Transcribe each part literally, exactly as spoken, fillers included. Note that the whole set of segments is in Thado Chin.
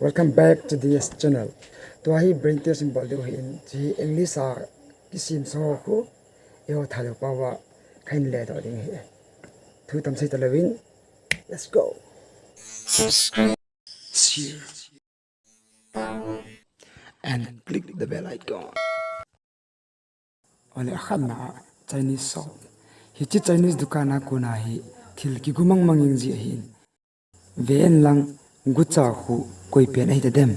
Welcome back to this channel. Tua hi brain test in bol diu ahin, hiche hi English a kisim so khu, eiho thadou pau va kahin ledoh ding ahi. Thu tamsei talouvin, let's go. Subscribe, share, and click the bell icon. Ole, akhatna a Chinese shop. Hiche Chinese dukan a kona hi thil kigu mangmang jing ji ahin. Ven lang, gucha khu koi pen ahi tadem.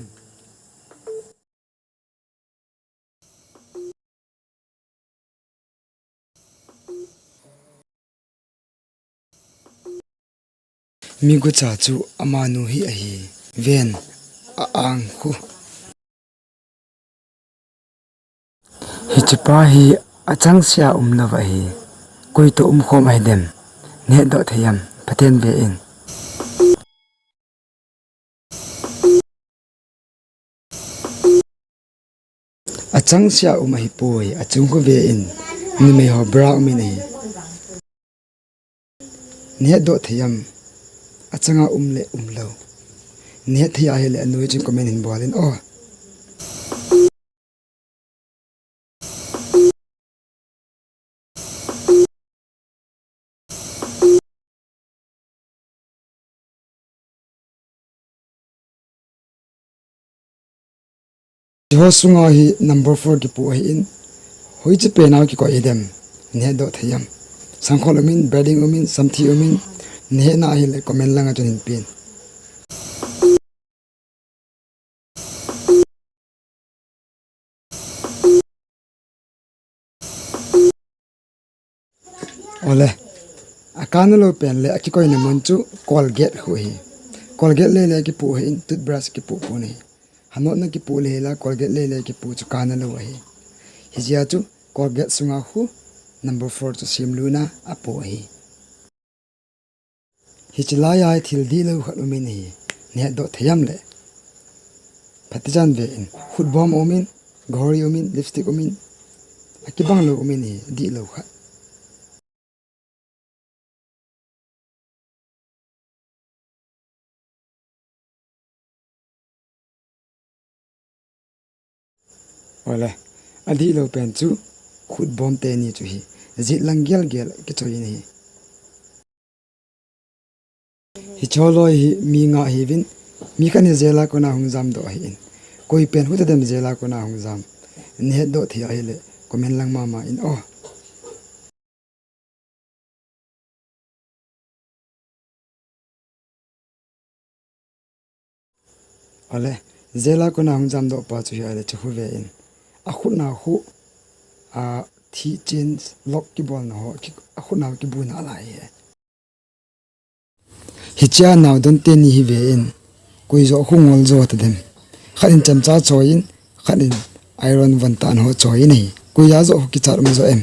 Mi gucha chu amanu hi ahi. Ven, a-ang khu. Hichepa hi achangseh a umlou ahi. Koi toh umkhom ahi dem. Nahetdoh thei am? Phaten ve in. Achangseh a um ahipoi, achung khu ve in. Numei ho bra um in ahi. Nahetdoh thei am? Achanga um le umlou. Nahet thei ahile anoi chun comment hin bol in o. Hiho sunga hi number four kipoh ahin, hoiche pen a kikoi ahi dem? Nahetdoh thei am? Sangkhol um in, bedding um in, samthi um in, nahetna ahile comment langa chun hin pen. Ole, akanalou pen le akikoina mun chu Colgate khu ahi. Colgate lele kipoh ahin, toothbrush kipoh pon ahi. Hanotna kipoh lele, Colgate lele kipoh chu kanalou ahi. Hijeh a chu Colgate sunga khu number four chu semlutna apoh ahi. Hiche laiya hi thil dihlou khat um in ahi. Nahetdoh thei am le? Phatecha in ve in. Khutbom um in, ghori um in, lipstick um in. Akibang lou um in ahi, dihlou khat. Ole, adihlou pen chu khutbom teni chu ahi. Jet lang gelgel kichoi in ahi. Hicheho loi hi mi nga ahiuvin, mi khat in jail a kona hung jamdoh ahin. Koi pen hita dem jail a kona hung jam? Nahetdoh thei ahile comment lang mama in o. Ole, jail a kona hung jamdoh pa chu hi ahile chu khu ve in. Akhutna khu, a, thi chen lock kibolna ho, ki, akhutna ho kibuna alai ahi. Hichea naodon teni hi ve in, koi joh khu ngol jo tadem? Khat in chemcha choi in, khat in iron von tah ho choi in ahi. Koiya joh khu kichat um jo em?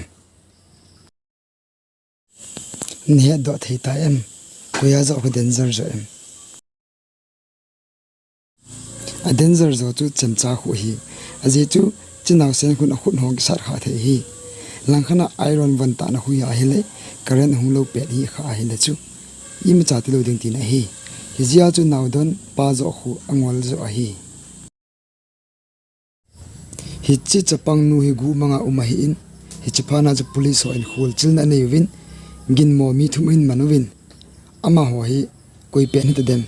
Nahetdoh thei ta em? Koiya joh khu danger jo em? A danger jo chu chemcha khu ahi. Ajeh chu, hiche naosen khun akhut ho kisat kha thei ahi. Langkhat a iron von tah na khu ahile, current hung lou pet hi kha ahile chu, imacha tilou ding tina ahi. Hijeh a chu naodon pa joh khu angol jo ahi. Hiche chapang nu hi gu manga um ahin, hiche phat na chu police ho in kholchilna anei uvin, ginmo mi thum ahin man uvin, amaho hi koi pen hita dem?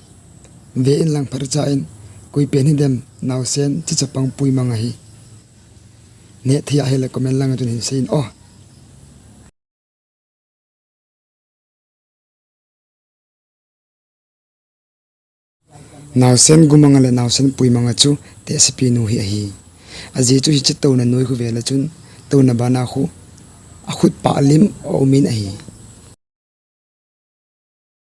Ve in lang phatecha in, koi pen hidem naosen hiche chapang puimang ahi? Nahet thei ahile comment langa chun hin sei in o. Naosen gumanga le naosen puimanga chu tehsepi nu hi ahi. Ajeh chu hiche touna noi khu vele chun touna bana khu akhut pah lim aumin ahi.